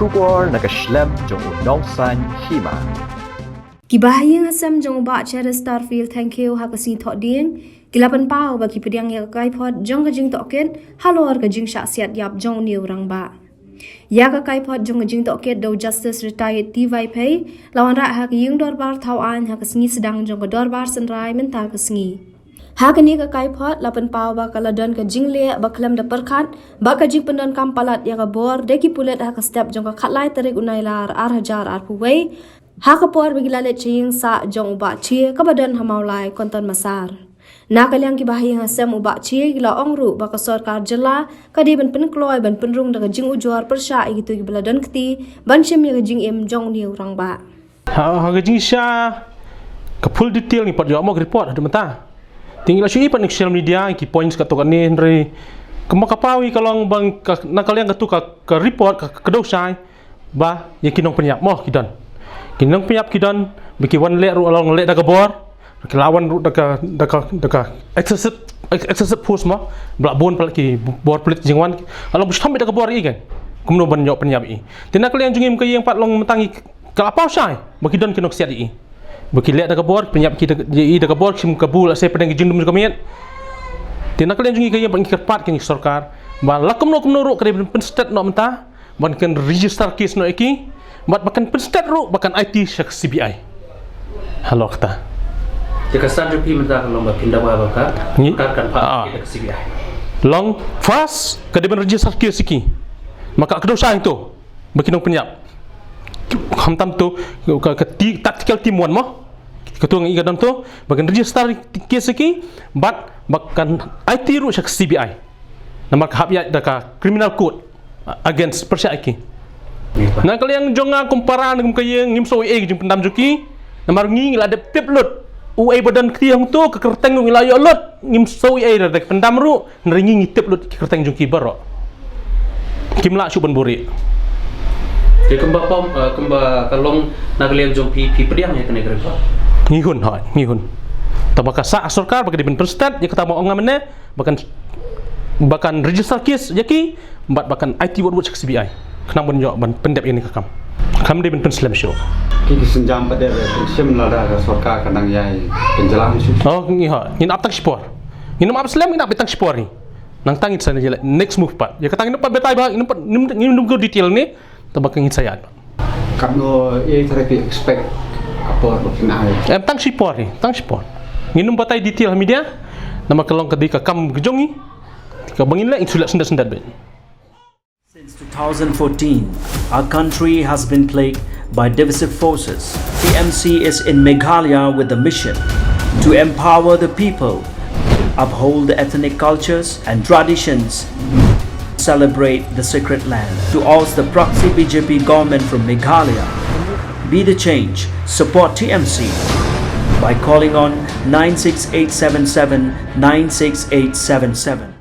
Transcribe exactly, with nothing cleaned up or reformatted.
Khubor na ka shlem jong u nongsan hima. Ki bahaïing hasem jong u Bah Cheristerfield Thangkhiew ha ka sngi Thohdieng ki la pynpaw ba ki pdiang ïa ka kaiphod jong ka jingtohkit halor ka jingshah siat ïap jong une u rangbah. Ïa ka kaiphod jong ka jingtohkit da u Justice Retired T Vaiphei la wanrah ha ka ïing dorbar thaw aiñ ha ka sngi sdang jong ka dorbar synrai mynta ka sngi. Ha kane ka kaiphod la pynpaw ba ka la don ka jingleh ba khlem da pyrkhat bad ka jingpyndonkam palat ïa ka bor da ki pulit ha ka step jong ka khatlai tarik u Nailar ar hajar arphew wei, ha ka por ba ki la leit sha ïing sah jong u Bah Chie kaba don ha Mawlai, Konton Massar. Na ka liang ki bahaïing hasem u Bah Chie ki la ong ruh ba ka sorkar jylla ka dei ban pynkloi ban pynrung da ka jingujor pyrshah ïa kito kiba la don kti ban shim ïa ka jingim jong une u rangbah. Ha, ha ka jingshisha ka full detail ngi pat ïoh mo ka report haduh mynta. Te ngi la shu i pat na social media ki points katto katne, hynrei kumba ka paw hi ka long ba ka, na ka liang katto ka, ka report ka, ka kdew shai ba ïa ki nongpynïap mo ki don. Ki nongpynïap ki don ba ki wan leh ruh long leh da ka bor, ki la wan ruh da ka, da ka, da ka excessive, ex-, excessive force mo, ba la bun palat ki bor pulit jingwan, ka long ba shu thom beit da ka bor ïa i kan. Kumno ban ïoh pynïap ïa i. Te na ka liang jong ngi kum ka ïing pat long mynta ngi ka la paw shai ba ki don ki nongsiat ïa i. Ba ki leh da ka bor, pynïap ki da, ïa i da ka bor, shim kabu lehse pdeng ki jingdum jong ka miet. Te na ka liang jong ngi ka ïing pat ngi kyrpad ïa ka sorkar ba la kumno kumno ruh ka dei ban pynstet noh mynta ban kan register case noh ïa ki, bad ba kan pynstet ruh ba kan aiti sha ka C B I. Halor kata. Te ka stand jong phi mynta ka long ba phin dawa ba ka, ngi, sorkar kan phah, ah, ïa ka C B I. Long first ka dei ban register case ïa ki. Ma ka kdew shai to ba ki nongpynïap. Khamtam to ka, ka ti-, tactical team one mo. Kato ngi ka don to ba kan register case ïa ki bad ba kan aiti ruh sha ka C B I. Namar ka hap ïaid da ka criminal code against pyrshah ïa ki. Na ka liang jong nga kum para ne kum ka ïing ngim sngew ei ei ka jingpyndam jong ki. Namar ngi ngi la dep tip lut. Uei ba don kti hangto ka kyrteng ngi la ïoh lut. Ngim sngew ei ei da ka pyndam ruh. Hynrei ngi ngi tip lut ki kyrteng jong ki baroh. Kim lah shuh ban buhrieh. Te kumba pom, eh, kumba ka long na ka liang jong phi, phi pdiang ïa kane ka report? Ngi hun, hooid, ngi hun. Te ba ka sah sorkar ba ka dei ban pynstet ïa kata ba ong nga mynne. Ba kan, ba kan register case ïa ki, bad ba kan aiti wad wad sha ka C B I. Khnang ban ïoh ban pyndep ïa kane ka kam. Kam dei ban pynslem shuh. Ki, ki sienjam pat de, shim lada ka sorkar ka nang ïai pynjlan shuh. Oh, ngi hooid. Ngin ap tang shipor. Ngin ym ap slem, ngin ap tang shipor hi. Nangta ngin sa ïaleh next move pat. Ïa kata ngin ym pat batai bha, ngin ym pat, ngin ym, ngin ym go detail ne. Te ba ka ngin sa ïaid. Katno, eh, tara phi expect ka por ba kin ai? Em, tang shipor hi, tang shipor. Ngin ym batai detail ha media. Namar ka long ka dei ka kam ka jong ngi. Kaba ngin leh ngin shu leh syndet syndet beit. Since two thousand fourteen, our country has been plagued by divisive forces. T M C is in Meghalaya with the mission to empower the people, uphold the ethnic cultures and traditions, celebrate the sacred land. To oust the proxy B J P government from Meghalaya, be the change, support T M C by calling on nine six eight seven seven nine six eight seven seven.